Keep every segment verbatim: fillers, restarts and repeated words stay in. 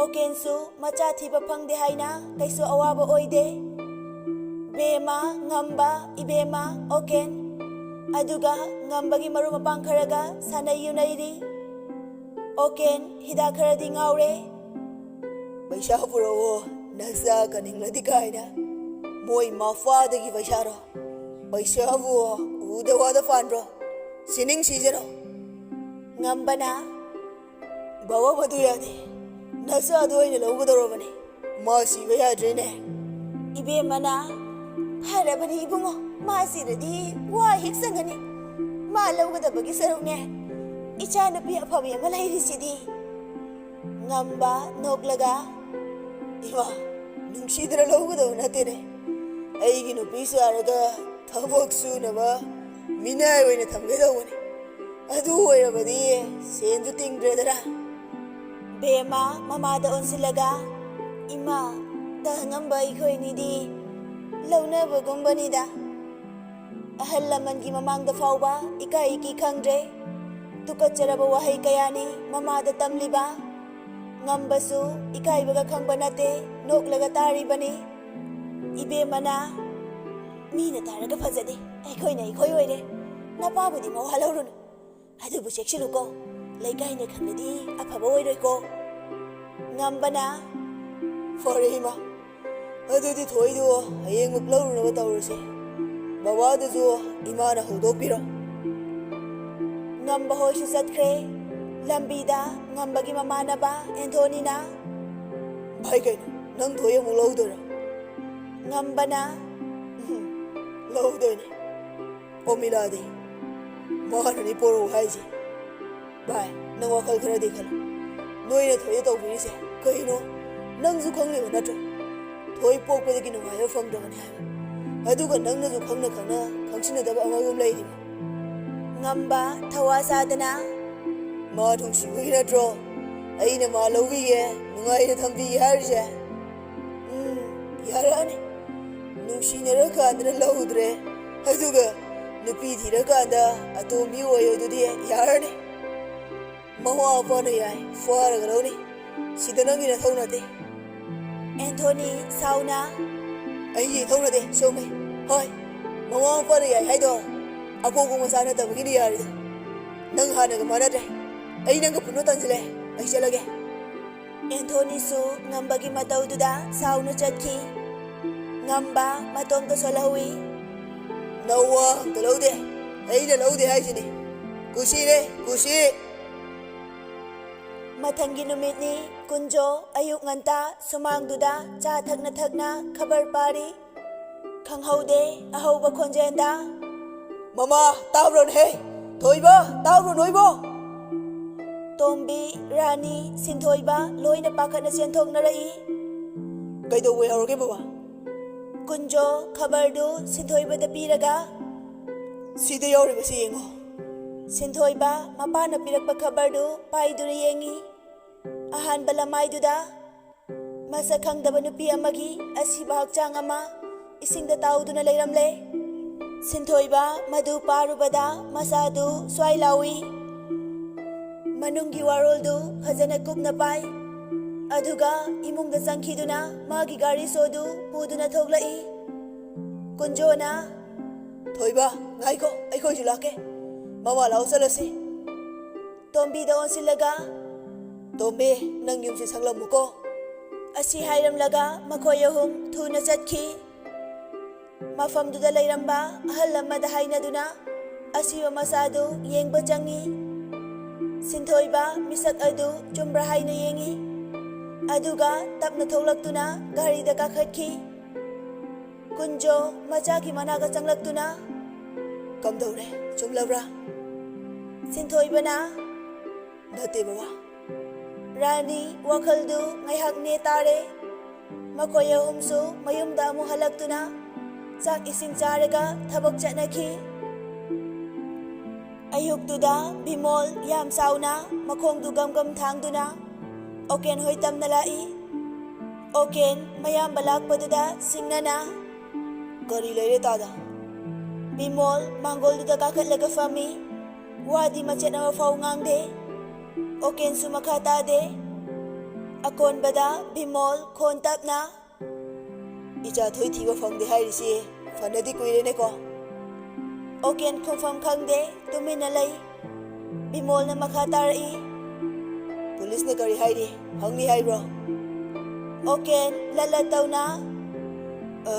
ꯑꯣꯀꯦꯟꯁꯨ ꯃꯆꯥ ꯊꯤꯕ ꯐꯪꯗꯦ ꯍꯥꯏꯅ ꯀꯩꯁꯨ ꯑꯋꯥꯕ ꯑꯣꯏꯗꯦ꯫ ꯕꯦꯝꯃ, ꯉꯝꯕ, ꯏꯕꯦꯝꯃ, ꯑꯣꯀꯦꯟ, ꯑꯗꯨꯒ ꯉꯝꯕꯒꯤ ꯃꯔꯨꯞ ꯃꯄꯥꯡ ꯈꯔꯒ ꯁꯥꯟꯅꯩ ꯌꯨꯅꯩꯔꯤ꯫ ꯑꯣꯀꯦꯟ ꯍꯤꯗꯥꯛ ꯈꯔꯗꯤ ꯉꯥꯎꯔꯦ꯫ "ꯄꯩꯁꯥ ꯄꯨꯔꯛꯑꯣ, ꯅꯆꯥ ꯀꯟꯅꯤꯡꯂꯗꯤ" ꯀꯥꯏꯅ꯫ ꯃꯣꯏ ꯃꯐꯥꯗꯒꯤ ꯄꯩꯁꯥꯔꯣ? ꯄꯩꯁꯥꯕꯨ ꯎꯗ ꯋꯥꯗ ꯄꯥꯟꯕ꯭ꯔꯣ? ꯁꯤꯅꯤꯡ ꯁꯤꯖꯔꯣ꯫ ꯉꯝꯕꯅ, "ꯕꯥꯕꯥ, ꯃꯗꯨ ꯌꯥꯗꯦ꯫ ꯅꯆꯥꯗꯣ ꯑꯩꯅ ꯂꯧꯒꯗꯧꯔꯕꯅꯤ꯫ ꯃꯥ ꯁꯤꯕ ꯌꯥꯗ꯭ꯔꯦꯅꯦ꯫" ꯏꯕꯦꯝꯃꯅ, "ꯐꯔꯕꯅꯤ ꯏꯕꯨꯡꯉꯣ, ꯃꯥ ꯁꯤꯔꯗꯤ ꯋꯥ ꯍꯦꯛ ꯁꯪꯒꯅꯤ꯫ ꯃꯥ ꯂꯧꯒꯗꯕꯒꯤ ꯁꯔꯨꯛꯅꯦ꯫ ꯏꯆꯥꯅꯨꯄꯤ ꯑꯐꯕꯤ ꯑꯃ ꯂꯩꯔꯤꯁꯤꯗꯤ꯫" ꯉꯝꯕ, ꯅꯣꯛꯂꯒ, "ꯏꯃꯥ, ꯅꯨꯡꯁꯤꯗꯅ ꯂꯧꯒꯗꯕ ꯅꯠꯇꯦꯅꯦ꯫ ꯑꯩꯒꯤ ꯅꯨꯄꯤ ꯁꯥꯔꯒ ꯊꯕꯛ ꯁꯨꯅꯕ ꯃꯤꯅꯥꯏ ꯑꯣꯏꯅ ꯊꯝꯒꯦ ꯇꯧꯕꯅꯤ꯫ ꯑꯗꯨ ꯑꯣꯏꯔꯕꯗꯤ ꯁꯦꯟꯁꯨ ꯇꯤꯡꯗ꯭ꯔꯦꯗꯅ꯫" ꯕꯦꯝꯃ ꯃꯃꯥꯗ ꯑꯣꯟꯁꯤꯜꯂꯒ, "ꯏꯃꯥ, ꯇꯥ ꯉꯝꯕ ꯑꯩꯈꯣꯏꯅꯤꯗꯤ ꯂꯧꯅꯕꯒꯨꯝꯕꯅꯤꯗ꯫ ꯑꯍꯜ ꯂꯃꯟꯒꯤ ꯃꯃꯥꯡꯗ ꯐꯥꯎꯕ ꯏꯀꯥꯏ ꯏꯀꯤ ꯈꯪꯗ꯭ꯔꯦ꯫" ꯇꯨꯀꯠꯆꯔꯕ ꯋꯥꯍꯩ ꯀꯌꯥꯅꯤ ꯃꯃꯥꯗ ꯇꯝꯂꯤꯕ꯫ ꯉꯝꯕꯁꯨ ꯏꯀꯥꯏꯕꯒ ꯈꯪꯕ ꯅꯠꯇꯦ, ꯅꯣꯛꯂꯒ ꯇꯥꯔꯤꯕꯅꯤ꯫ ꯏꯕꯦꯝꯃꯅ, "ꯃꯤꯅ ꯇꯥꯔꯒ ꯐꯖꯗꯦ, ꯑꯩꯈꯣꯏꯅ ꯑꯩꯈꯣꯏ ꯑꯣꯏꯔꯦ꯫ ꯅꯄꯥꯕꯨꯗꯤ ꯃꯋꯥ ꯂꯧꯔꯨꯅꯨ꯫ ꯑꯗꯨꯕꯨ ꯆꯦꯛꯁꯤꯜꯂꯨꯀꯣ, ꯂꯩꯀꯥꯏꯅ ꯈꯪꯂꯗꯤ ꯑꯐꯕ ꯑꯣꯏꯔꯣꯏꯀꯣ꯫" ꯉꯝꯕꯅ, "ꯐꯔꯦ ꯏꯃꯥ, ꯑꯗꯨꯗꯤ ꯊꯣꯏꯗꯣ ꯍꯌꯦꯡꯃꯛ ꯂꯧꯔꯨꯅꯕ ꯇꯧꯔꯁꯦ꯫ ꯕꯕꯥꯗꯨꯁꯨ ꯏꯃꯥꯅ ꯍꯧꯗꯣꯛꯄꯤꯔꯣ꯫" ꯉꯝꯕ ꯍꯣꯏꯁꯨ ꯆꯠꯈ꯭ꯔꯦ꯫ ꯂꯝꯕꯤꯗ ꯉꯝꯕꯒꯤ ꯃꯃꯥꯟꯅꯕ ꯑꯦꯟꯊꯣꯅꯤꯅ, "ꯚꯥꯏ, ꯀꯩꯅꯣ, ꯅꯪ ꯊꯣꯏ ꯑꯃꯨꯛ ꯂꯧꯗꯣꯏꯔꯣ?" ꯉꯝꯕꯅ, "ꯎꯝ, ꯂꯧꯗꯣꯏꯅꯦ꯫ ꯑꯣ ꯃꯤꯂꯥꯗꯤ, ꯃꯥꯅꯅꯤ ꯄꯣꯔꯛꯎ ꯍꯥꯏꯁꯦ꯫ ꯚꯥꯏ, ꯅꯪ ꯋꯥꯈꯜ ꯈꯔꯗꯤ ꯈꯜꯂꯨ꯫ ꯅꯣꯏꯅ ꯊꯣꯏꯗ ꯇꯧꯕꯤꯔꯤꯁꯦ ꯀꯩꯅꯣ? ꯅꯪꯁꯨ ꯈꯪꯂꯤꯕ ꯅꯠꯇ꯭ꯔꯣ? ꯊꯣꯏ ꯄꯣꯛꯄꯗꯒꯤ ꯅꯨꯡꯉꯥꯏꯕ ꯐꯪꯗ꯭ꯔꯕꯅꯤ ꯍꯥꯏꯕ꯫ ꯑꯗꯨꯒ ꯅꯪꯅꯁꯨ ꯈꯪꯅ ꯈꯪꯅ ꯈꯪꯁꯤꯟꯅꯗꯕ ꯑꯃꯒꯨꯝ ꯂꯩꯔꯤꯕ꯫" ꯉꯝꯕ ꯊꯋꯥ ꯁꯥꯗꯅ, "ꯃꯥ ꯅꯨꯡꯁꯤꯕꯒꯤ ꯅꯠꯇ꯭ꯔꯣ ꯑꯩꯅ ꯃꯥ ꯂꯧꯕꯤꯒꯦ, ꯅꯨꯡꯉꯥꯏꯅ ꯊꯝꯕꯤꯒꯦ ꯍꯥꯏꯔꯤꯁꯦ? ꯎꯝ, ꯌꯥꯔꯛꯑꯅꯤ꯫ ꯅꯨꯡꯁꯤꯅꯔꯀꯥꯟꯗꯅ ꯂꯧꯗ꯭ꯔꯦ, ꯑꯗꯨꯒ ꯅꯨꯄꯤ ꯊꯤꯔꯀꯥꯟꯗ ꯑꯇꯣꯝꯕꯤ ꯑꯣꯏ ꯑꯗꯨꯗꯤ ꯌꯥꯔꯅꯤ꯫ ꯃꯃꯥ ꯃꯄꯥꯅ ꯌꯥꯏ, ꯐꯥꯔꯒ ꯂꯧꯅꯤ꯫ ꯁꯤꯗ ꯅꯪꯒꯤ ꯅꯊꯧ ꯅꯠꯇꯦ꯫ ꯑꯦꯟꯊꯣꯅꯤ ꯁꯥꯎꯅ꯫ ꯑꯩꯒꯤ ꯏꯊꯧ ꯅꯠꯇꯦ, ꯁꯣꯝꯃꯦ꯫ ꯍꯣꯏ, ꯃꯃꯥ ꯃꯄꯥꯅ ꯌꯥꯏ ꯍꯥꯏꯗꯣ ꯑꯄꯣꯛꯄ ꯃꯆꯥ ꯅꯠꯇꯕꯒꯤꯅꯤ ꯌꯥꯔꯤꯗꯣ꯫ ꯅꯪ ꯍꯥꯟꯅꯒ ꯃꯥꯟꯅꯗ꯭ꯔꯦ꯫ ꯑꯩ ꯅꯪꯒ ꯄꯨꯟꯕ ꯇꯟꯁꯤꯜꯂꯦ꯫ ꯑꯩ ꯆꯠꯂꯒꯦ꯫ ꯑꯦꯟꯊꯣꯅꯤꯁꯨ ꯉꯝꯕꯒꯤ ꯃꯇꯧꯗꯨꯗ ꯁꯥꯎꯅ ꯆꯠꯈꯤ꯫ ꯉꯝꯕ ꯃꯇꯣꯝꯇ ꯁꯣꯜꯍꯧꯏ꯫ ꯅꯋꯥ ꯑꯝꯇ ꯂꯧꯗꯦ꯫ ꯑꯩꯅ ꯂꯧꯗꯦ ꯍꯥꯏꯁꯤꯅꯤ꯫ ꯀꯨꯁꯤꯅꯦ, ꯀꯨꯁꯤ꯫ ꯃꯊꯪꯒꯤ ꯅꯨꯃꯤꯠꯅꯤ꯫ ꯀꯨꯟꯖꯣ ꯑꯌꯨꯛ ꯉꯟꯇꯥ ꯁꯨꯃꯥꯡꯗꯨꯗ ꯆꯥ ꯊꯛꯅ ꯊꯛꯅ ꯈꯕꯔ ꯄꯥꯔꯤ꯫ ꯈꯪꯍꯧꯗꯦ ꯑꯍꯧꯕ ꯈꯣꯟꯖꯦꯜꯗ, "ꯃꯃꯥ, ꯇꯥꯕ꯭ꯔꯣꯅꯦꯍꯦ? ꯊꯣꯏꯕ, ꯇꯥꯕ꯭ꯔꯣ ꯅꯣꯏꯕꯣ?" ꯇꯣꯝꯕꯤ, ꯔꯥꯅꯤ, ꯁꯤꯟꯊꯣꯏꯕ ꯂꯣꯏꯅ ꯄꯥꯈꯠꯅ ꯆꯦꯟꯊꯣꯛꯅꯔꯛꯏ꯫ "ꯀꯩꯗꯧꯕ ꯌꯥꯎꯔꯒꯦ ꯕꯕꯥ?" ꯀꯨꯟꯖꯣ ꯈꯕꯔꯗꯨ ꯁꯤꯟꯊꯣꯏꯕꯗ ꯄꯤꯔꯒ, "ꯁꯤꯗ ꯌꯥꯎꯔꯤꯕꯁꯤ ꯌꯦꯡꯉꯣ꯫" ꯁꯤꯟꯊꯣꯏꯕ ꯃꯄꯥꯅ ꯄꯤꯔꯛꯄ ꯈꯕꯔꯗꯨ ꯄꯥꯏꯗꯨꯅ ꯌꯦꯡꯉꯤ꯫ ꯑꯍꯥꯟꯕ ꯂꯃꯥꯏꯗꯨꯗ ꯃꯁꯛ ꯈꯪꯗꯕ ꯅꯨꯄꯤ ꯑꯃꯒꯤ ꯑꯁꯤꯕ ꯍꯛꯆꯥꯡ ꯑꯃ ꯏꯁꯤꯡꯗ ꯇꯥꯎꯗꯨꯅ ꯂꯩꯔꯝꯂꯦ꯫ ꯁꯤꯟꯊꯣꯏꯕ ꯃꯗꯨ ꯄꯥꯔꯨꯕꯗ ꯃꯁꯥꯗꯨ ꯁ꯭ꯋꯥꯏ ꯂꯥꯎꯏ꯫ ꯃꯅꯨꯡꯒꯤ ꯋꯥꯔꯣꯜꯗꯨ ꯐꯖꯅ ꯀꯨꯞꯅ ꯄꯥꯏ꯫ ꯑꯗꯨꯒ ꯏꯃꯨꯡꯗ ꯆꯪꯈꯤꯗꯨꯅ ꯃꯥꯒꯤ ꯒꯥꯔꯤ ꯁꯣꯗꯨ ꯄꯨꯗꯨꯅ ꯊꯣꯛꯂꯛꯏ꯫ ꯀꯨꯟꯖꯣꯅ, "ꯊꯣꯏꯕ, ꯉꯥꯏꯈꯣ, ꯑꯩꯈꯣꯏꯁꯨ ꯂꯥꯛꯀꯦ꯫ ꯃꯃꯥ ꯂꯥꯛꯑꯣ, ꯆꯠꯂꯁꯤ꯫" ꯇꯣꯝꯕꯤꯗ ꯑꯣꯟꯁꯤꯜꯂꯒ, "ꯇꯣꯝꯕꯤ, ꯅꯪ ꯌꯨꯝꯁꯤ ꯁꯪꯂꯝꯃꯨꯀꯣ꯫" ꯑꯁꯤ ꯍꯥꯏꯔꯝꯂꯒ ꯃꯈꯣꯏ ꯑꯍꯨꯝ ꯊꯨꯅ ꯆꯠꯈꯤ꯫ ꯃꯐꯝꯗꯨꯗ ꯂꯩꯔꯝꯕ ꯑꯍꯜ ꯑꯃꯗ ꯍꯥꯏꯅꯗꯨꯅ ꯑꯁꯤꯕ ꯃꯆꯥꯗꯨ ꯌꯦꯡꯕ ꯆꯪꯉꯤ꯫ ꯁꯤꯟꯊꯣꯏꯕ ꯃꯤꯁꯛ ꯑꯗꯨ ꯆꯨꯝꯕ꯭ꯔꯥ ꯍꯥꯏꯅ ꯌꯦꯡꯉꯤ꯫ ꯑꯗꯨꯒ ꯇꯞꯅ ꯊꯣꯛꯂꯛꯇꯨꯅ ꯒꯥꯔꯤꯗ ꯀꯥꯈꯠꯈꯤ꯫ ꯀꯨꯟꯖꯣ ꯃꯆꯥꯒꯤ ꯃꯅꯥꯛꯇ ꯆꯪꯂꯛꯇꯨꯅ, "ꯀꯝꯗꯧꯔꯦ? ꯆꯨꯝꯂꯕ꯭ꯔꯥ?" ꯁꯤꯟꯊꯣꯏꯕꯅ, "ꯅꯠꯇꯦ ꯕꯕꯥ꯫" ꯔꯥꯅꯤ ꯋꯥꯈꯜꯗꯨ ꯉꯥꯏꯍꯥꯛ ꯅꯦ ꯇꯥꯔꯦ꯫ ꯃꯈꯣꯏ ꯑꯍꯨꯝꯁꯨ ꯃꯌꯨꯝꯗ ꯑꯃꯨꯛ ꯍꯜꯂꯛꯇꯨꯅ ꯆꯥꯛ ꯏꯁꯤꯡ ꯆꯥꯔꯒ ꯊꯕꯛ ꯆꯠꯅꯈꯤ꯫ ꯑꯌꯨꯛꯇꯨꯗ ꯕꯤꯃꯣꯜ ꯌꯥꯝ ꯆꯥꯎꯅ ꯃꯈꯣꯡꯗꯨ ꯒꯝ ꯒꯝ ꯊꯥꯡꯗꯨꯅ ꯑꯣꯀꯦꯟ ꯍꯣꯏ ꯇꯝꯅ ꯂꯥꯛꯏ꯫ ꯑꯣꯀꯦꯟ ꯃꯌꯥꯝꯕ ꯂꯥꯛꯄꯗꯨꯗ ꯁꯤꯡꯅꯅ, "ꯀꯔꯤ ꯂꯩꯔꯦ ꯇꯥꯗ?" ꯕꯤꯃꯣꯜ ꯃꯥꯡꯒꯣꯜꯗꯨꯗ ꯀꯥꯈꯠꯂꯒ ꯐꯝꯃꯤ꯫ ꯋꯥꯗꯤ ꯃꯆꯦꯠ ꯑꯃ ꯐꯥꯎ ꯉꯥꯡꯗꯦ꯫ ꯑꯣꯀꯦꯟꯁꯨ ꯃꯈꯥ ꯇꯥꯗꯦ꯫ ꯑꯀꯣꯟꯕꯗ ꯕꯤꯃꯣꯜ ꯈꯣꯟ ꯇꯞꯅ, "ꯏꯆꯥ ꯊꯣꯏ ꯊꯤꯕ ꯐꯪꯗꯦ ꯍꯥꯏꯔꯤꯁꯤ ꯐꯅꯗꯤ ꯀꯨꯏꯔꯦꯅꯦꯀꯣ?" ꯑꯣꯀꯦꯟ ꯈꯨꯝꯐꯝ ꯈꯪꯗꯦ, ꯇꯨꯃꯤꯟꯅ ꯂꯩ꯫ ꯕꯤꯃꯣꯜꯅ ꯃꯈꯥ ꯇꯥꯔꯛꯏ, "ꯄꯨꯂꯤꯁꯅ ꯀꯔꯤ ꯍꯥꯏꯔꯤ? ꯐꯪꯅꯤ ꯍꯥꯏꯕ꯭ꯔꯣ?" ꯑꯣꯀꯦꯟ ꯂꯠ ꯂꯠ ꯇꯧꯅ, "ꯑ,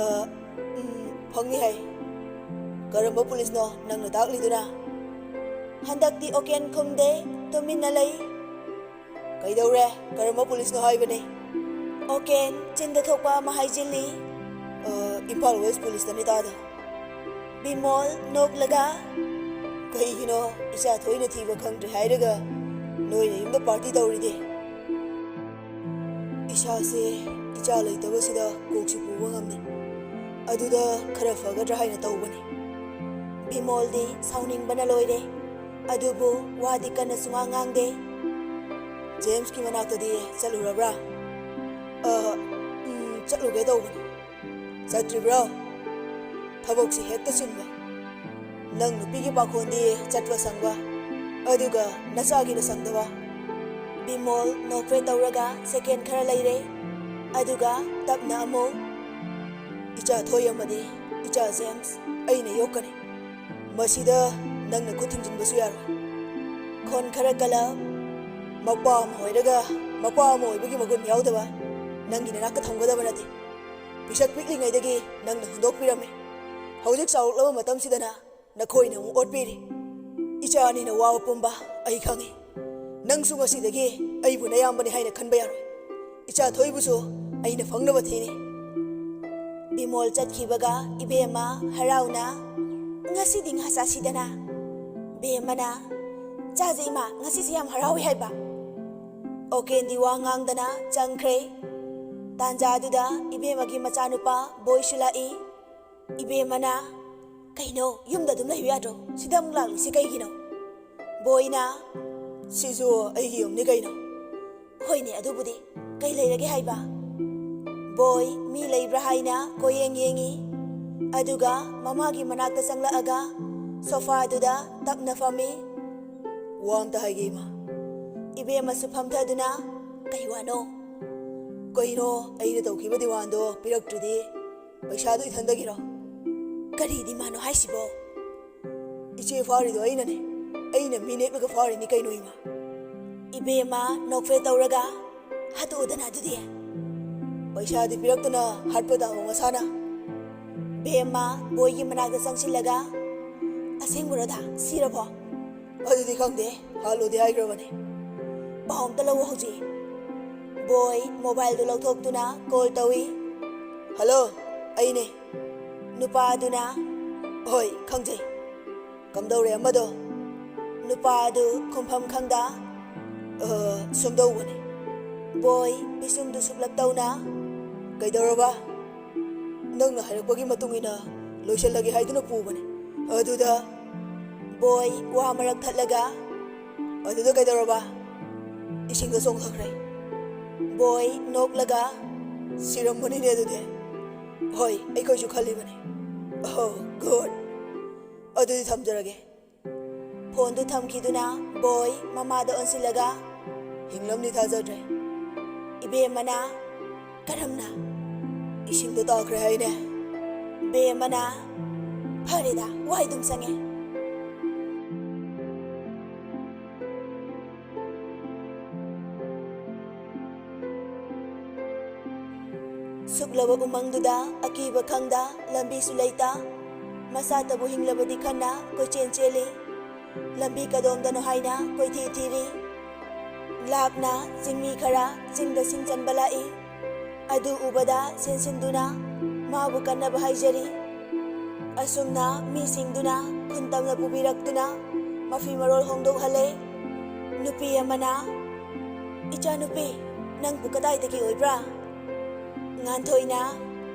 ꯎꯝ, ꯐꯪꯅꯤ ꯍꯥꯏ꯫" "ꯀꯔꯝꯕ ꯄꯨꯂꯤꯁꯅꯣ ꯅꯪꯅ ꯇꯥꯛꯂꯤꯗꯨꯅ?" ꯍꯟꯗꯛꯇꯤ ꯑꯣꯀꯦꯟ ꯈꯨꯝꯗꯦ, ꯇꯨꯃꯤꯟꯅ ꯂꯩ꯫ "ꯀꯩꯗꯧꯔꯦ? ꯀꯔꯝꯕ ꯄꯨꯂꯤꯁꯅꯣ ꯍꯥꯏꯕꯅꯦ?" ꯑꯣꯀꯦꯟ ꯆꯤꯟꯗ ꯊꯣꯛꯄ ꯑꯃ ꯍꯥꯏꯖꯤꯜꯂꯤ꯫ "ꯑ, ꯏꯝꯐꯥꯜ ꯋꯦꯁ ꯄꯨꯂꯤꯁꯇꯅꯤ ꯇꯥꯗ꯫" ꯕꯤꯃꯣꯜ ꯅꯣꯛꯂꯒ, "ꯀꯩꯒꯤꯅꯣ ꯏꯆꯥ ꯊꯣꯏꯅ ꯊꯤꯕ ꯈꯪꯗ꯭ꯔꯦ ꯍꯥꯏꯔꯒ ꯅꯣꯏꯅ ꯌꯨꯝꯗ ꯄꯥꯔꯇꯤ ꯇꯧꯔꯤꯗꯤ?" "ꯏꯁꯥꯁꯦ ꯏꯆꯥ ꯂꯩꯇꯕꯁꯤꯗ ꯀꯣꯛꯁꯤ ꯄꯨꯕ ꯉꯝꯗꯦ꯫ ꯑꯗꯨꯗ ꯈꯔ ꯐꯒꯗ꯭ꯔꯥ ꯍꯥꯏꯅ ꯇꯧꯕꯅꯤ꯫" ꯕꯤꯃꯣꯜꯗꯤ ꯁꯥꯎꯅꯤꯡꯕꯅ ꯂꯣꯏꯔꯦ꯫ ꯑꯗꯨꯕꯨ ꯋꯥꯗꯤ ꯀꯟꯅ ꯁꯨꯉꯥꯡ ꯉꯥꯡꯗꯦ꯫ "ꯖꯦꯝꯁꯀꯤ ꯃꯅꯥꯛꯇꯗꯤ ꯆꯠꯂꯨꯔꯕ꯭ꯔꯥ?" "ꯑ, ꯎꯝ, ꯆꯠꯂꯨꯒꯦ ꯇꯧꯕꯅꯤ꯫" "ꯆꯠꯇ꯭ꯔꯤꯕ꯭ꯔꯣ? ꯊꯕꯛꯁꯤ ꯍꯦꯛꯇ ꯆꯤꯟꯕ꯫ ꯅꯪ ꯅꯨꯄꯤꯒꯤ ꯄꯥꯈꯣꯟꯗꯤ ꯆꯠꯄ ꯁꯪꯕ, ꯑꯗꯨꯒ ꯅꯆꯥꯒꯤꯅ ꯁꯪꯗꯕ꯫" ꯕꯤꯃꯣꯜ ꯅꯣꯛꯐꯦꯠ ꯇꯧꯔꯒ ꯁꯦꯀꯦꯟ ꯈꯔ ꯂꯩꯔꯦ꯫ ꯑꯗꯨꯒ ꯇꯞꯅ ꯑꯃꯨꯛ, "ꯏꯆꯥ ꯊꯣꯏ ꯑꯃꯗꯤ ꯏꯆꯥ ꯖꯦꯝꯁ ꯑꯩꯅ ꯌꯣꯛꯀꯅꯤ꯫ ꯃꯁꯤꯗ ꯅꯪꯅ ꯈꯨꯠ ꯊꯤꯡꯖꯤꯟꯕꯁꯨ ꯌꯥꯔꯣꯏ꯫" ꯈꯣꯟ ꯈꯔ ꯀꯜꯂ, "ꯃꯄꯥ ꯑꯃ ꯑꯣꯏꯔꯒ ꯃꯄꯥ ꯑꯃ ꯑꯣꯏꯕꯒꯤ ꯃꯒꯨꯟ ꯌꯥꯎꯗꯕ ꯅꯪꯒꯤ ꯅꯅꯥꯛꯇ ꯊꯝꯒꯗꯕ ꯅꯠꯇꯦ꯫ ꯄꯤꯁꯛ ꯄꯤꯛꯂꯤꯉꯩꯗꯒꯤ ꯅꯪꯅ ꯍꯨꯟꯗꯣꯛꯄꯤꯔꯝꯃꯤ꯫ ꯍꯧꯖꯤꯛ ꯆꯥꯎꯔꯛꯂꯕ ꯃꯇꯝꯁꯤꯗꯅ ꯅꯈꯣꯏꯅ ꯑꯃꯨꯛ ꯑꯣꯠꯄꯤꯔꯤ꯫ ꯏꯆꯥ ꯑꯅꯤꯅ ꯋꯥꯕ ꯄꯨꯝꯕ ꯑꯩ ꯈꯪꯏ꯫ ꯅꯪꯁꯨ ꯉꯁꯤꯗꯒꯤ ꯑꯩꯕꯨ ꯅꯌꯥꯝꯕꯅꯤ ꯍꯥꯏꯅ ꯈꯟꯕ ꯌꯥꯔꯣꯏ꯫ ꯏꯆꯥ ꯊꯣꯏꯕꯨꯁꯨ ꯑꯩꯅ ꯐꯪꯅꯕ ꯊꯤꯅꯤ꯫" ꯕꯤꯃꯣꯜ ꯆꯠꯈꯤꯕꯒ ꯏꯕꯦꯝꯃ ꯍꯔꯥꯎꯅ, "ꯉꯁꯤꯗꯤ ꯉꯥ ꯆꯥꯁꯤꯗꯅ꯫" ꯕꯦꯝꯃꯅ, "ꯆꯥꯁꯦ ꯏꯃꯥ, ꯉꯁꯤꯁꯦ ꯌꯥꯝ ꯍꯔꯥꯎꯏ ꯍꯥꯏꯕ꯫" ꯑꯣꯀꯦꯟꯗꯤ ꯋꯥ ꯉꯥꯡꯗꯅ ꯆꯪꯈ꯭ꯔꯦ꯫ ꯇꯥꯟꯖꯥꯗꯨꯗ ꯏꯕꯦꯝꯃꯒꯤ ꯃꯆꯥꯅꯨꯄꯥ ꯕꯣꯏꯁꯨ ꯂꯥꯛꯏ꯫ ꯏꯕꯦꯝꯃꯅ, "ꯀꯩꯅꯣ, ꯌꯨꯝꯗ ꯑꯗꯨꯝ ꯂꯩꯌꯨ ꯌꯥꯗ꯭ꯔꯣ? ꯁꯤꯗ ꯑꯃꯨꯛ ꯂꯥꯛꯂꯤꯁꯤ ꯀꯩꯒꯤꯅꯣ?" ꯕꯣꯏꯅ, "ꯁꯤꯁꯨ ꯑꯩꯒꯤ ꯌꯨꯝꯅꯤ ꯀꯩꯅꯣ꯫" "ꯍꯣꯏꯅꯦ, ꯑꯗꯨꯕꯨꯗꯤ꯫ ꯀꯩ ꯂꯩꯔꯒꯦ ꯍꯥꯏꯕ?" ꯕꯣꯏ ꯃꯤ ꯂꯩꯕ꯭ꯔꯥ ꯍꯥꯏꯅ ꯀꯣꯏꯌꯦꯡ ꯌꯦꯡꯉꯤ꯫ ꯑꯗꯨꯒ ꯃꯃꯥꯒꯤ ꯃꯅꯥꯛꯇ ꯆꯪꯂꯛꯑꯒ ꯁꯣꯐꯥꯗꯨꯗ ꯇꯞꯅ ꯐꯝꯃꯤ꯫ "ꯋꯥ ꯑꯝꯇ ꯍꯥꯏꯒꯦ, ꯏꯃꯥ꯫" ꯏꯕꯦꯝꯃꯁꯨ ꯐꯝꯊꯗꯨꯅ, "ꯀꯩ ꯋꯥꯅꯣ?" "ꯀꯩꯅꯣ, ꯑꯩꯅ ꯇꯧꯈꯤꯕ demandꯗꯣ ꯄꯤꯔꯛꯇ꯭ꯔꯗꯤ ꯄꯩꯁꯥꯗꯣ ꯏꯊꯟꯗꯒꯤꯔꯣ?" "ꯀꯔꯤ demandꯅꯣ ꯍꯥꯏꯁꯤꯕꯣ?" "ꯏꯆꯦ ꯐꯥꯔꯤꯗꯣ ꯑꯩꯅꯅꯦ꯫ ꯑꯩꯅ ꯃꯤ ꯅꯦꯛꯂꯒ ꯐꯥꯔꯤꯅꯤ ꯀꯩꯅꯣ, ꯏꯃꯥ!" ꯏꯕꯦꯝꯃ ꯅꯣꯛꯐꯦ ꯇꯧꯔꯒ, "ꯍꯥꯠꯇꯣꯛꯑꯣꯗꯅ ꯑꯗꯨꯗꯤ!" "ꯄꯩꯁꯥꯗꯤ ꯄꯤꯔꯛꯇꯅ ꯍꯥꯠꯄ ꯇꯥꯕ ꯃꯁꯥꯅ!" ꯕꯦꯝꯃ ꯕꯣꯏꯒꯤ ꯃꯅꯥꯛꯇ ꯆꯪꯁꯤꯜꯂꯒ, "ꯑꯁꯦꯡꯕꯔꯣꯗ? ꯁꯤꯔꯕꯣ?" "ꯑꯗꯨꯗꯤ ꯈꯪꯗꯦ, ꯍꯥꯠꯂꯣꯗꯤ ꯍꯥꯏꯈ꯭ꯔꯕꯅꯦ꯫" "ꯄꯥꯎ ꯑꯝꯇ ꯂꯧꯑꯣ ꯍꯧꯖꯤꯛ꯫" ꯕꯣꯏ mobileꯗꯨ ꯂꯧꯊꯣꯛꯇꯨꯅ call ꯇꯧꯏ꯫ "ꯍꯜꯂꯣ, ꯑꯩꯅꯦ꯫" ꯅꯨꯄꯥꯗꯨꯅ, "ꯍꯣꯏ, ꯈꯪꯖꯩ꯫" "ꯀꯝꯗꯧꯔꯦ ꯑꯃꯗꯣ?" ꯅꯨꯄꯥꯗꯨ ꯈꯨꯝꯐꯝ ꯈꯪꯗ, "ꯑ, ꯁꯨꯝꯗꯧꯕꯅꯤ꯫" ꯕꯣꯏ ꯄꯤꯁꯨꯝꯗꯨ ꯁꯨꯞꯂꯞ ꯇꯧꯅ, "ꯀꯩꯗꯧꯔꯕ?" "ꯅꯪꯅ ꯍꯥꯏꯔꯛꯄꯒꯤ ꯃꯇꯨꯡ ꯏꯟꯅ ꯂꯣꯏꯁꯤꯜꯂꯒꯦ ꯍꯥꯏꯗꯨꯅ ꯄꯨꯕꯅꯤ꯫ ꯑꯗꯨꯗ..." ꯕꯣꯏ ꯋꯥ ꯃꯔꯛ ꯊꯠꯂꯒ, "ꯑꯗꯨꯗ ꯀꯩꯗꯧꯔꯕ?" "ꯏꯁꯤꯡꯗ ꯆꯣꯡꯊꯈ꯭ꯔꯦ꯫" ꯕꯣꯏ ꯅꯣꯛꯂꯒ, "ꯁꯤꯔꯝꯃꯅꯤꯅꯦ ꯑꯗꯨꯗꯤ꯫" "ꯍꯣꯏ, ꯑꯩꯈꯣꯏꯁꯨ ꯈꯜꯂꯤꯕꯅꯤ꯫" "Oh, good꯫ ꯑꯗꯨꯗꯤ ꯊꯝꯖꯔꯒꯦ꯫" ꯐꯣꯟꯗꯨ ꯊꯝꯈꯤꯗꯨꯅ ꯕꯣꯏ ꯃꯃꯥꯗ ꯑꯣꯟꯁꯤꯜꯂꯒ, "ꯍꯤꯡꯂꯝꯅꯤ ꯊꯥꯖꯗ꯭ꯔꯦ꯫" ꯏꯕꯦꯝꯃꯅ, "ꯀꯔꯝꯅ?" "ꯏꯁꯤꯡꯗ ꯇꯥꯈ꯭ꯔꯦ ꯍꯥꯏꯅꯦ꯫" ꯕꯦꯝꯃꯅ, "ꯐꯔꯦꯗ, ꯋꯥꯏꯗꯨꯝ ꯁꯪꯉꯦ꯫" ꯁꯨꯛꯂꯕ ꯎꯃꯪꯗꯨꯗ ꯑꯀꯤꯕ ꯈꯪꯗ, ꯂꯝꯕꯤꯁꯨ ꯂꯩꯇ, ꯃꯁꯥꯇꯕꯨ ꯍꯤꯡꯂꯕꯗꯤ ꯈꯟꯅ ꯀꯣꯏꯆꯦꯟ ꯆꯦꯜꯂꯤ꯫ ꯂꯝꯕꯤ ꯀꯗꯣꯝꯗꯅꯣ ꯍꯥꯏꯅ ꯀꯣꯏꯊꯤ ꯊꯤꯔꯤ꯫ ꯂꯥꯞꯅ ꯆꯤꯡꯃꯤ ꯈꯔ ꯆꯤꯡꯗ ꯁꯤꯡ ꯆꯟꯕ ꯂꯥꯛꯏ꯫ ꯑꯗꯨ ꯎꯕꯗ ꯆꯦꯟꯁꯤꯟꯗꯨꯅ ꯃꯥꯕꯨ ꯀꯟꯅꯕ ꯍꯥꯏꯖꯔꯤ꯫ ꯑꯁꯨꯝꯅ ꯃꯤꯁꯤꯡꯗꯨꯅ ꯈꯨꯟ ꯇꯝꯅ ꯄꯨꯕꯤꯔꯛꯇꯨꯅ ꯃꯐꯤ ꯃꯔꯣꯜ ꯍꯣꯡꯗꯣꯛꯍꯜꯂꯦ꯫ ꯅꯨꯄꯤ ꯑꯃꯅ, "ꯏꯆꯥꯅꯨꯄꯤ, ꯅꯪꯕꯨ ꯀꯗꯥꯏꯗꯒꯤ ꯑꯣꯏꯕ꯭ꯔꯥ?" ꯉꯥꯟꯊꯣꯏꯅ,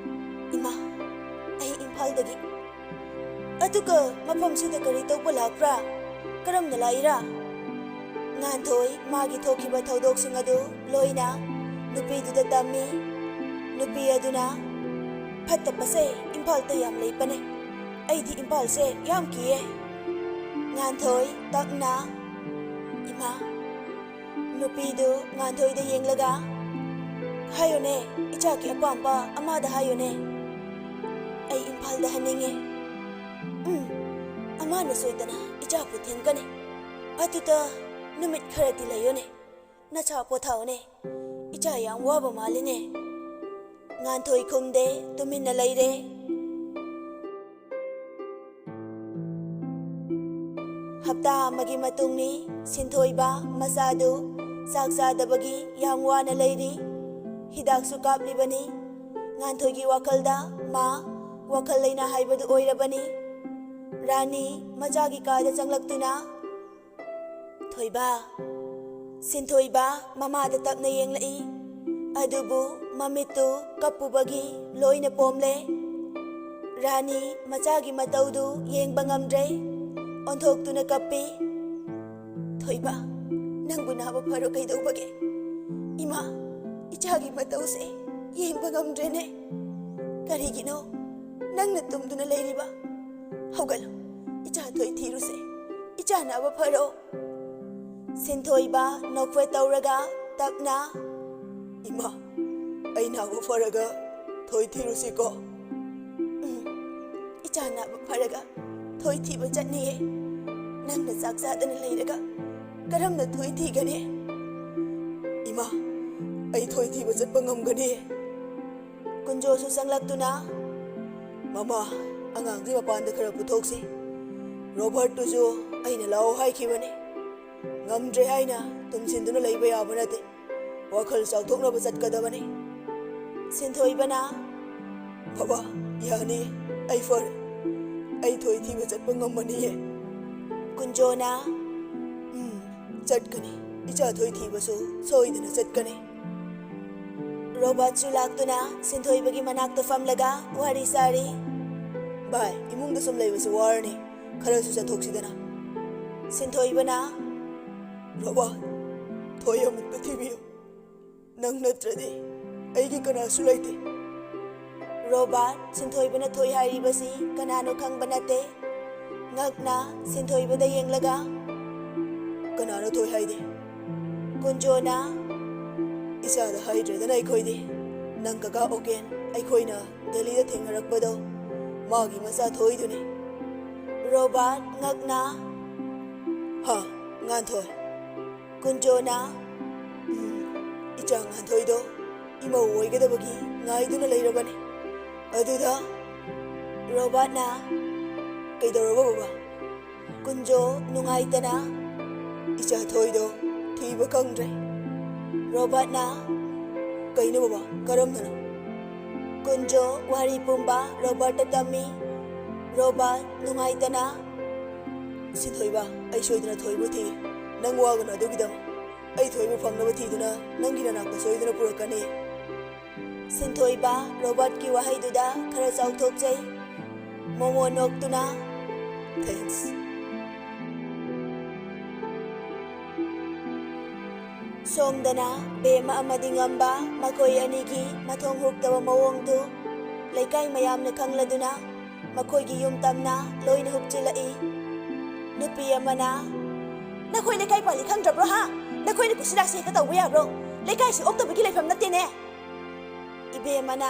"ꯏꯃꯥ, ꯑꯩ ꯏꯝꯐꯥꯜꯗꯒꯤ꯫" "ꯑꯗꯨꯒ ꯃꯐꯝꯁꯤꯗ ꯀꯔꯤ ꯇꯧꯕ ꯂꯥꯛꯄ꯭ꯔꯥ? ꯀꯔꯝꯅ ꯂꯥꯛꯏꯔꯥ?" ꯉꯥꯟꯊꯣꯏ ꯃꯥꯒꯤ ꯊꯣꯛꯈꯤꯕ ꯊꯧꯗꯣꯛꯁꯤꯡ ꯑꯗꯨ ꯂꯣꯏꯅ ꯅꯨꯄꯤꯗꯨꯗ ꯇꯝꯃꯤ꯫ ꯅꯨꯄꯤ ꯑꯗꯨꯅ, "ꯐꯠꯇꯕꯁꯦ ꯏꯝꯐꯥꯜꯗ ꯌꯥꯝ ꯂꯩꯕꯅꯦ꯫ ꯑꯩꯗꯤ ꯏꯝꯐꯥꯜꯁꯦ ꯌꯥꯝ ꯀꯤꯌꯦ꯫" ꯉꯥꯟꯊꯣꯏ ꯇꯞꯅ, "ꯏꯃꯥ, ꯅꯨꯄꯤꯗꯨ ꯉꯥꯟꯊꯣꯏꯗ ꯌꯦꯡꯂꯒ, "ꯍꯥꯏꯌꯨꯅꯦ, ꯏꯆꯥꯒꯤ ꯑꯄꯥꯝꯕ ꯑꯃꯗ ꯍꯥꯏꯌꯨꯅꯦ꯫ ꯑꯩ ꯏꯝꯐꯥꯜꯗ ꯍꯟꯅꯤꯡꯉꯦ꯫ ꯎꯝ, ꯑꯃꯅ ꯁꯣꯏꯗꯅ ꯏꯆꯥꯕꯨ ꯊꯤꯟꯒꯅꯤ꯫ ꯑꯗꯨꯗ ꯅꯨꯃꯤꯠ ꯈꯔꯗꯤ ꯂꯩꯌꯨꯅꯦ꯫ ꯅꯁꯥ ꯄꯣꯊꯥꯎꯅꯦ꯫ ꯏꯆꯥ ꯌꯥꯝ ꯋꯥꯕ ꯃꯥꯜꯂꯤꯅꯦ꯫" ꯉꯥꯟꯊꯣꯏ ꯈꯨꯝꯗꯦ, ꯇꯨꯃꯤꯟꯅ ꯂꯩꯔꯦ꯫ ꯍꯞꯇꯥ ꯑꯃꯒꯤ ꯃꯇꯨꯡꯅꯤ꯫ ꯁꯤꯟꯊꯣꯏꯕ ꯃꯆꯥꯗꯨ ꯆꯥꯛ ꯆꯥꯗꯕꯒꯤ ꯌꯥꯝ ꯋꯥꯅ ꯂꯩꯔꯤ꯫ ꯍꯤꯗꯥꯛꯁꯨ ꯀꯥꯞꯂꯤꯕꯅꯤ꯫ ꯉꯥꯟꯊꯣꯏꯒꯤ ꯋꯥꯈꯜꯗ ꯃꯥ ꯋꯥꯈꯜ ꯂꯩꯅꯥ ꯍꯥꯏꯕꯗꯨ ꯑꯣꯏꯔꯕꯅꯤ꯫ ꯔꯥꯅꯤ ꯃꯆꯥꯒꯤ ꯀꯥꯗ ꯆꯪꯂꯛꯇꯨꯅ, "ꯊꯣꯏꯕ꯫" ꯁꯤꯟꯊꯣꯏꯕ ꯃꯃꯥꯗ ꯇꯞꯅ ꯌꯦꯡꯂꯛꯏ꯫ ꯑꯗꯨꯕꯨ ꯃꯃꯤꯠꯇꯨ ꯀꯞꯄꯨꯕꯒꯤ ꯂꯣꯏꯅ ꯄꯣꯝꯂꯦ꯫ ꯔꯥꯅꯤ ꯃꯆꯥꯒꯤ ꯃꯇꯧꯗꯨ ꯌꯦꯡꯕ ꯉꯝꯗ꯭ꯔꯦ꯫ ꯑꯣꯟꯊꯣꯛꯇꯨꯅ ꯀꯞꯄꯤ꯫ "ꯊꯣꯏꯕ, ꯅꯪꯕꯨ ꯅꯥꯕ ꯐꯔꯣ ꯀꯩꯗꯧꯕꯒꯦ? ꯏꯃꯥ, ꯏꯆꯥꯒꯤ ꯃꯇꯧꯁꯦ ꯌꯦꯡꯕ ꯉꯝꯗ꯭ꯔꯦꯅꯦ꯫ ꯀꯔꯤꯒꯤꯅꯣ ꯅꯪꯅ ꯇꯨꯝꯗꯨꯅ ꯂꯩꯔꯤꯕ? ꯍꯧꯒꯠꯂꯣ, ꯏꯆꯥ ꯊꯣꯏ ꯊꯤꯔꯨꯁꯦ꯫ ꯏꯆꯥ ꯅꯥꯕ ꯐꯔꯣ꯫" ꯁꯤꯟꯊꯣꯏꯕ ꯅꯣꯛꯐꯦꯠ ꯇꯧꯔꯒ ꯇꯞꯅ, "ꯏꯃꯥ, ꯑꯩ ꯅꯥꯕ ꯐꯔꯒ ꯊꯣꯏ ꯊꯤꯔꯨꯁꯤꯀꯣ?" "ꯎꯝ, ꯏꯆꯥ ꯅꯥꯕ ꯐꯔꯒ ꯊꯣꯏ ꯊꯤꯕ ꯆꯠꯅꯤꯌꯦ꯫ ꯅꯪꯅ ꯆꯥꯛ ꯆꯥꯗꯅ ꯂꯩꯔꯒ ꯀꯔꯝꯅ ꯊꯣꯏ ꯊꯤꯒꯅꯤ?" "ꯏꯃꯥ, ꯑꯩ ꯊꯣꯏ ꯊꯤꯕ ꯆꯠꯄ ꯉꯝꯒꯅꯤ꯫" ꯀꯨꯟꯖꯣꯁꯨ ꯆꯪꯂꯛꯇꯨꯅ, "ꯃꯃꯥ, ꯑꯉꯥꯡꯁꯤ ꯃꯄꯥꯟꯗ ꯈꯔ ꯄꯨꯊꯣꯛꯁꯤ꯫ ꯔꯣꯕꯥꯔꯠꯇꯨꯁꯨ ꯑꯩꯅ ꯂꯥꯛꯑꯣ ꯍꯥꯏꯈꯤꯕꯅꯤ꯫ ꯉꯝꯗ꯭ꯔꯦ ꯍꯥꯏꯅ ꯇꯨꯝꯁꯤꯟꯗꯨꯅ ꯂꯩꯕ ꯌꯥꯕ ꯅꯠꯇꯦ꯫ ꯋꯥꯈꯜ ꯆꯥꯎꯊꯣꯛꯅꯕ ꯆꯠꯀꯗꯕꯅꯤ꯫" ꯁꯤꯟꯊꯣꯏꯕꯅ, "ꯕꯕꯥ, ꯌꯥꯅꯤ, ꯑꯩ ꯐꯔꯦ꯫ ꯑꯩ ꯊꯣꯏ ꯊꯤꯕ ꯆꯠꯄ ꯉꯝꯃꯅꯤꯌꯦ꯫" ꯀꯨꯟꯖꯣꯅ, "ꯎꯝ, ꯆꯠꯀꯅꯤ꯫ ꯏꯆꯥ ꯊꯣꯏ ꯊꯤꯕꯁꯨ ꯁꯣꯏꯗꯅ ꯆꯠꯀꯅꯤ꯫" ꯔꯣꯕꯥꯔꯠꯁꯨ ꯂꯥꯛꯇꯨꯅ ꯁꯤꯟꯊꯣꯏꯕꯒꯤ ꯃꯅꯥꯛꯇ ꯐꯝꯂꯒ ꯋꯥꯔꯤ ꯁꯥꯔꯤ꯫ "ꯚꯥꯏ, ꯏꯃꯨꯡꯗ ꯁꯨꯝ ꯂꯩꯕꯁꯤ ꯋꯥꯔꯅꯤ꯫ ꯈꯔꯁꯨ ꯆꯠꯊꯣꯛꯁꯤꯗꯅ꯫" ꯁꯤꯟꯊꯣꯏꯕꯅ, "ꯔꯣꯕꯥꯔꯠ, ꯊꯣꯏ ꯑꯃꯨꯛꯇ ꯊꯤꯕꯤꯌꯨ꯫ ꯅꯪ ꯅꯠꯇ꯭ꯔꯗꯤ ꯑꯩꯒꯤ ꯀꯅꯥꯁꯨ ꯂꯩꯇꯦ꯫" ꯔꯣꯕꯥꯔꯠ, ꯁꯤꯟꯊꯣꯏꯕꯅ ꯊꯣꯏ ꯍꯥꯏꯔꯤꯕꯁꯤ ꯀꯅꯥꯅꯣ ꯈꯪꯕ ꯅꯠꯇꯦ꯫ ꯉꯛꯅ ꯁꯤꯟꯊꯣꯏꯕꯗ ꯌꯦꯡꯂꯒ, "ꯀꯅꯥꯅꯣ ꯊꯣꯏ ꯍꯥꯏꯗꯤ?" ꯀꯨꯟꯖꯣꯅ, "ꯏꯆꯥꯗ ꯍꯥꯏꯗ꯭ꯔꯦꯗꯅ ꯑꯩꯈꯣꯏꯗꯤ꯫ ꯅꯪ ꯀꯀꯥ ꯑꯣꯀꯦꯟ ꯑꯩꯈꯣꯏꯅ ꯗꯦꯜꯂꯤꯗ ꯊꯦꯡꯅꯔꯛꯄꯗꯣ ꯃꯥꯒꯤ ꯃꯆꯥ ꯊꯣꯏꯗꯨꯅꯤ꯫" ꯔꯣꯕꯥꯔꯠ ꯉꯛꯅ, "ꯍꯥ, ꯉꯥꯟꯊꯣꯏ?" ꯀꯨꯟꯖꯣꯅ, "ꯎꯝ, ꯏꯆꯥ ꯉꯥꯟꯊꯣꯏꯗꯣ ꯏꯃꯧ ꯑꯣꯏꯒꯗꯕꯒꯤ ꯉꯥꯏꯗꯨꯅ ꯂꯩꯔꯕꯅꯤ꯫" ꯑꯗꯨꯗ ꯔꯣꯕꯥꯔꯠꯅ, "ꯀꯩꯗꯧꯔꯕ ꯕꯕꯥ?" ꯀꯨꯟꯖꯣ ꯅꯨꯡꯉꯥꯏꯇꯅ, "ꯏꯆꯥ ꯊꯣꯏꯗꯣ ꯊꯤꯕ ꯈꯪꯗ꯭ꯔꯦ꯫" ꯔꯣꯕꯥꯔꯠꯅ, "ꯀꯩꯅꯣ ꯕꯕꯥ, ꯀꯔꯝꯅꯅꯣ?" ꯀꯨꯟꯖꯣ ꯋꯥꯔꯤ ꯄꯨꯝꯕ ꯔꯣꯕꯥꯔꯠꯇ ꯇꯝꯃꯤ꯫ ꯔꯣꯕꯥꯔꯠ ꯅꯨꯡꯉꯥꯏꯇꯅ, "ꯁꯤꯟꯊꯣꯏꯕ, ꯑꯩ ꯁꯣꯏꯗꯅ ꯊꯣꯏꯕꯨ ꯊꯤ꯫ ꯅꯪ ꯋꯥꯒꯅꯨ ꯑꯗꯨꯒꯤꯗꯃꯛ꯫ ꯑꯩ ꯊꯣꯏꯕꯨ ꯐꯪꯅꯕ ꯊꯤꯗꯨꯅ ꯅꯪꯒꯤ ꯅꯅꯥꯛꯇ ꯁꯣꯏꯗꯅ ꯄꯨꯔꯛꯀꯅꯤ꯫" ꯁꯤꯟꯊꯣꯏꯕ ꯔꯣꯕꯥꯔꯠꯀꯤ ꯋꯥꯍꯩꯗꯨꯗ ꯈꯔ ꯆꯥꯎꯊꯣꯛꯆꯩ꯫ ꯃꯣꯃꯣ ꯅꯣꯛꯇꯨꯅ, "Thanks꯫" ꯁꯣꯝꯗꯅ ꯕꯦꯝꯃ ꯑꯃꯗꯤ ꯉꯝꯕ ꯃꯈꯣꯏ ꯑꯅꯤꯒꯤ ꯃꯊꯣꯡ ꯍꯨꯛꯇꯕ ꯃꯑꯣꯡꯗꯨ ꯂꯩꯀꯥꯏ ꯃꯌꯥꯝꯅ ꯈꯪꯂꯗꯨꯅ ꯃꯈꯣꯏꯒꯤ ꯌꯨꯝ ꯇꯝꯅ ꯂꯣꯏꯅ ꯍꯨꯞꯆꯤꯜꯂꯛꯏ꯫ ꯅꯨꯄꯤ ꯑꯃꯅ, "ꯅꯈꯣꯏ ꯂꯩꯀꯥꯏ ꯄꯥꯜꯂꯤ ꯈꯪꯗ꯭ꯔꯕ꯭ꯔꯣ ꯍꯥ? ꯅꯈꯣꯏꯅ ꯀꯨꯁꯤꯔꯥꯁꯤ ꯍꯦꯛꯇ ꯇꯧꯕ ꯌꯥꯕ꯭ꯔꯣ? ꯂꯩꯀꯥꯏꯁꯤ ꯑꯣꯛꯇꯕꯒꯤ ꯂꯩꯐꯝ ꯅꯠꯇꯦꯅꯦ꯫" ꯏꯕꯦꯝꯃꯅ,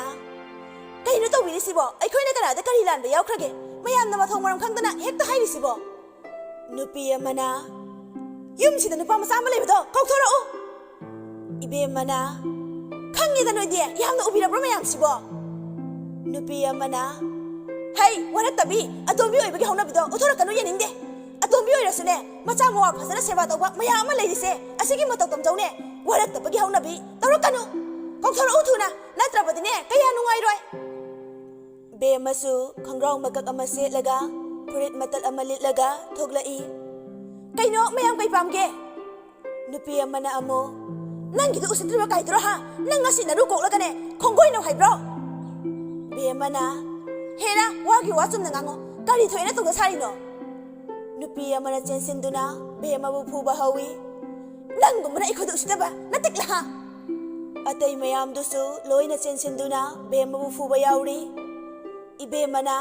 "ꯀꯩꯅꯣ ꯇꯧꯕꯤꯔꯤꯁꯤꯕꯣ? ꯑꯩꯈꯣꯏꯅ ꯀꯅꯥꯗ ꯀꯔꯤ ꯂꯥꯟꯕ ꯌꯥꯎꯈ꯭ꯔꯒꯦ? ꯃꯌꯥꯝꯅ ꯃꯊꯣꯡ ꯃꯔꯝ ꯈꯪꯗꯅ ꯍꯦꯛꯇ ꯍꯥꯏꯔꯤꯁꯤꯕꯣ?" ꯅꯨꯄꯤ ꯑꯃꯅ, "ꯌꯨꯝꯁꯤꯗ ꯅꯨꯄꯥ ꯃꯆꯥ ꯑꯃ ꯂꯩꯕꯗꯣ ꯀꯧꯊꯣꯔꯛꯎ꯫" ꯏꯕꯦꯝꯃꯅ, "ꯈꯪꯉꯦꯗ ꯅꯣꯏꯗꯤ, ꯌꯥꯝꯅ ꯎꯕꯤꯔꯕ꯭ꯔꯣ ꯃꯌꯥꯝꯁꯤꯕꯣ?" ꯅꯨꯄꯤ ꯑꯃꯅ, "ꯍꯩ, ꯋꯥꯔꯛꯇꯕꯤ, ꯑꯇꯣꯝꯕꯤ ꯑꯣꯏꯕꯒꯤ ꯍꯧꯅꯕꯤꯗꯣ ꯎꯠꯊꯣꯔꯛꯀꯅꯨ, ꯌꯦꯡꯅꯤꯡꯗꯦ꯫ ꯑꯇꯣꯝꯕꯤ ꯑꯣꯏꯔꯁꯨꯅꯦ, ꯃꯆꯥ ꯃꯋꯥ ꯐꯖꯅ ꯁꯦꯕꯥ ꯇꯧꯕ ꯃꯌꯥꯝ ꯑꯃ ꯂꯩꯔꯤꯁꯦ, ꯑꯁꯤꯒꯤ ꯃꯇꯧ ꯇꯝꯖꯧꯅꯦ꯫ ꯋꯥꯔꯛꯇꯕꯒꯤ ꯍꯧꯅꯕꯤ ꯇꯧꯔꯛꯀꯅꯨ꯫ ꯀꯧꯊꯣꯔꯛꯎ ꯊꯨꯅ, ꯅꯠꯇ꯭ꯔꯕꯗꯤꯅꯦ, ꯀꯌꯥ ꯅꯨꯡꯉꯥꯏꯔꯣꯏ꯫" ꯕꯦꯝꯃꯁꯨ ꯈꯣꯡꯒ꯭ꯔꯥꯎ ꯃꯀꯛ ꯑꯃ ꯁꯦꯠꯂꯒ, ꯐꯨꯔꯤꯠ ꯃꯇꯠ ꯑꯃ ꯂꯤꯠꯂꯒ ꯊꯣꯛꯂꯛꯏ꯫ "ꯀꯩꯅꯣ, ꯃꯌꯥꯝ ꯀꯩ ꯄꯥꯝꯒꯦ?" ꯅꯨꯄꯤ ꯑꯃꯅ ꯑꯃꯨꯛ, "ꯅꯪꯒꯤꯗꯨ ꯎꯁꯤꯠꯇ꯭ꯔꯤꯕ ꯀꯥꯏꯗꯨꯔꯣ ꯍꯥ? ꯅꯪ ꯉꯁꯤ ꯅꯔꯨ ꯀꯣꯛꯂꯒꯅꯦ, ꯈꯣꯡꯒꯣꯏꯅꯧ ꯍꯥꯏꯕ꯭ꯔꯣ?" ꯕꯦꯝꯃꯅ, "ꯍꯦꯔꯥ, ꯋꯥꯒꯤ ꯋꯥ ꯆꯨꯝꯅ ꯉꯥꯡꯉꯣ꯫ ꯀꯔꯤ ꯊꯣꯛꯑꯦꯅ ꯇꯧꯗ ꯁꯥꯔꯤꯅꯣ?" ꯅꯨꯄꯤ ꯑꯃꯅ ꯆꯦꯟꯁꯤꯟꯗꯨꯅ ꯕꯦꯝꯃꯕꯨ ꯐꯨꯕ ꯍꯧꯏ꯫ "ꯅꯪꯒꯨꯝꯕꯅ ꯑꯩꯈꯣꯏꯗ ꯎꯁꯤꯠꯇꯕ ꯅꯠꯇꯦꯛꯂ ꯍꯥ?" ꯑꯇꯩ ꯃꯌꯥꯝꯗꯨꯁꯨ ꯂꯣꯏꯅ ꯆꯦꯟꯁꯤꯟꯗꯨꯅ ꯕꯦꯝꯃꯕꯨ ꯐꯨꯕ ꯌꯥꯎꯔꯤ꯫ ꯏꯕꯦꯝꯃꯅ,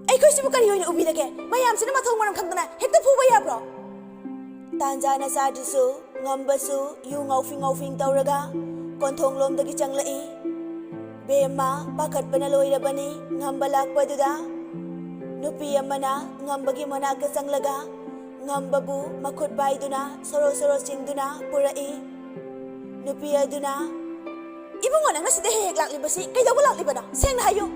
"ꯑꯩꯈꯣꯏꯁꯤꯕꯨ ꯀꯔꯤ ꯑꯣꯏꯅ ꯎꯕꯤꯔꯒꯦ? ꯃꯌꯥꯝꯁꯤꯅ ꯃꯊꯣꯡ ꯃꯔꯝ ꯈꯪꯗꯅ ꯍꯦꯛꯇ ꯐꯨꯕ ꯌꯥꯕ꯭ꯔꯣ?" ꯇꯥꯟꯖꯥꯅ ꯆꯥꯗꯨꯁꯨ ꯉꯝꯕꯁꯨ ꯌꯨ ꯉꯥꯎꯐꯤꯡ ꯉꯥꯎꯐꯤꯡ ꯇꯧꯔꯒ ꯀꯣꯟꯊꯣꯡꯂꯣꯝꯗꯒꯤ ꯆꯪꯂꯛꯏ꯫ ꯕꯦꯝꯃ ꯄꯥꯈꯠꯄꯅ ꯂꯣꯏꯔꯕꯅꯤ꯫ ꯉꯝꯕ ꯂꯥꯛꯄꯗꯨꯗ ꯅꯨꯄꯤ ꯑꯃꯅ ꯉꯝꯕꯒꯤ ꯃꯅꯥꯛꯇ ꯆꯪꯂꯒ ꯉꯝꯕꯕꯨ ꯃꯈꯨꯠ ꯄꯥꯏꯗꯨꯅ ꯁꯣꯔꯣ ꯁꯣꯔꯣ ꯆꯤꯡꯗꯨꯅ ꯄꯨꯔꯛꯏ꯫ ꯅꯨꯄꯤ ꯑꯗꯨꯅ, "ꯏꯕꯨꯡꯉꯣ, ꯅꯪꯅ ꯁꯤꯗ ꯍꯦꯛ ꯍꯦꯛ ꯂꯥꯛꯂꯤꯕꯁꯤ ꯀꯩꯗꯧꯕ ꯂꯥꯛꯂꯤꯕꯅꯣ? ꯁꯦꯡꯅ ꯍꯥꯏꯌꯨ!"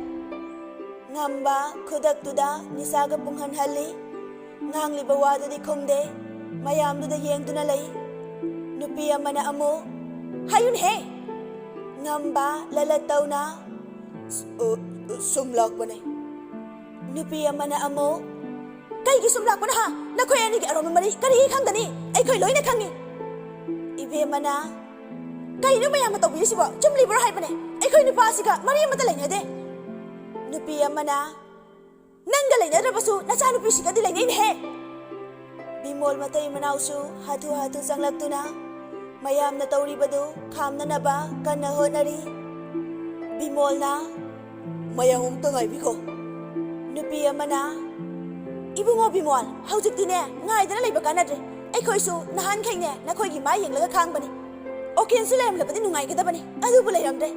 ꯉꯝꯕ ꯈꯨꯗꯛꯇꯨꯗ ꯅꯤꯁꯥꯒ ꯄꯨꯡꯍꯟ ꯍꯜꯂꯤ꯫ ꯉꯥꯡꯂꯤꯕ ꯋꯥꯗꯨꯗꯤ ꯈꯨꯝꯗꯦ꯫ ꯃꯌꯥꯝꯗꯨꯗ ꯌꯦꯡꯗꯨꯅ ꯂꯩ꯫ ꯅꯨꯄꯤ ꯑꯃꯅ ꯑꯃꯨꯛ, "ꯍꯥꯏꯌꯨꯅꯦꯍꯦ!" ꯉꯝꯕ ꯂꯂꯠ ꯇꯧꯅ, "ꯁ-, ꯑ, ꯁꯨꯝ ꯂꯥꯛꯄꯅꯦ꯫" ꯅꯨꯄꯤ ꯑꯃꯅ ꯑꯃꯨꯛ, "ꯀꯩꯒꯤ ꯁꯨꯝ ꯂꯥꯛꯄꯅꯣ ꯍꯥ? ꯅꯈꯣꯏ ꯑꯅꯤꯒꯤ ꯑꯔꯣꯟꯕ ꯃꯔꯤ ꯀꯔꯤ ꯈꯪꯒꯅꯤ? ꯑꯩꯈꯣꯏ ꯂꯣꯏꯅ ꯈꯪꯉꯤ꯫" ꯏꯕꯦꯝꯃꯅ, "ꯀꯩꯅꯣ ꯃꯌꯥꯝꯅ ꯇꯧꯕꯤꯔꯤꯁꯤꯕꯣ? ꯆꯨꯝꯂꯤꯕ꯭ꯔꯣ ꯍꯥꯏꯕꯅꯦ? ꯑꯩꯈꯣꯏ ꯅꯨꯄꯥꯁꯤꯒ ꯃꯔꯤ ꯑꯃꯠꯇ ꯂꯩꯅꯗꯦ꯫" ꯅꯨꯄꯤ ꯑꯃꯅ, "ꯅꯪꯒ ꯂꯩꯅꯗ꯭ꯔꯕꯁꯨ ꯅꯆꯥꯅꯨꯄꯤꯁꯤꯒꯗꯤ ꯂꯩꯅꯩꯅꯦꯍꯦ!" ꯕꯤꯃꯣꯜ ꯃꯇꯩ ꯃꯅꯥꯎꯁꯨ ꯍꯥꯊꯨ ꯍꯥꯊꯨ ꯆꯪꯂꯛꯇꯨꯅ ꯃꯌꯥꯝꯅ ꯇꯧꯔꯤꯕꯗꯨ ꯈꯥꯝꯅꯅꯕ ꯀꯟꯅ ꯍꯣꯠꯅꯔꯤ꯫ ꯕꯤꯃꯣꯜꯅ, "ꯃꯌꯥꯝ ꯑꯃꯨꯛꯇ ꯉꯥꯏꯕꯤꯈꯣ꯫" ꯅꯨꯄꯤ ꯑꯃꯅ, "ꯏꯕꯨꯡꯉꯣ ꯕꯤꯃꯣꯜ, ꯍꯧꯖꯤꯛꯇꯤꯅꯦ ꯉꯥꯏꯗꯅ ꯂꯩꯕ ꯀꯥꯟꯅꯗ꯭ꯔꯦ꯫ ꯑꯩꯈꯣꯏꯁꯨ ꯅꯍꯥꯟꯈꯩꯅꯦ ꯅꯈꯣꯏꯒꯤ ꯃꯥꯏ ꯌꯦꯡꯂꯒ ꯈꯥꯡꯕꯅꯤ꯫ ꯑꯣꯀꯦꯟꯁꯨ ꯂꯩꯔꯝꯂꯕꯗꯤ ꯅꯨꯡꯉꯥꯏꯒꯗꯕꯅꯤ, ꯑꯗꯨꯕꯨ ꯂꯩꯔꯝꯗ꯭ꯔꯦ꯫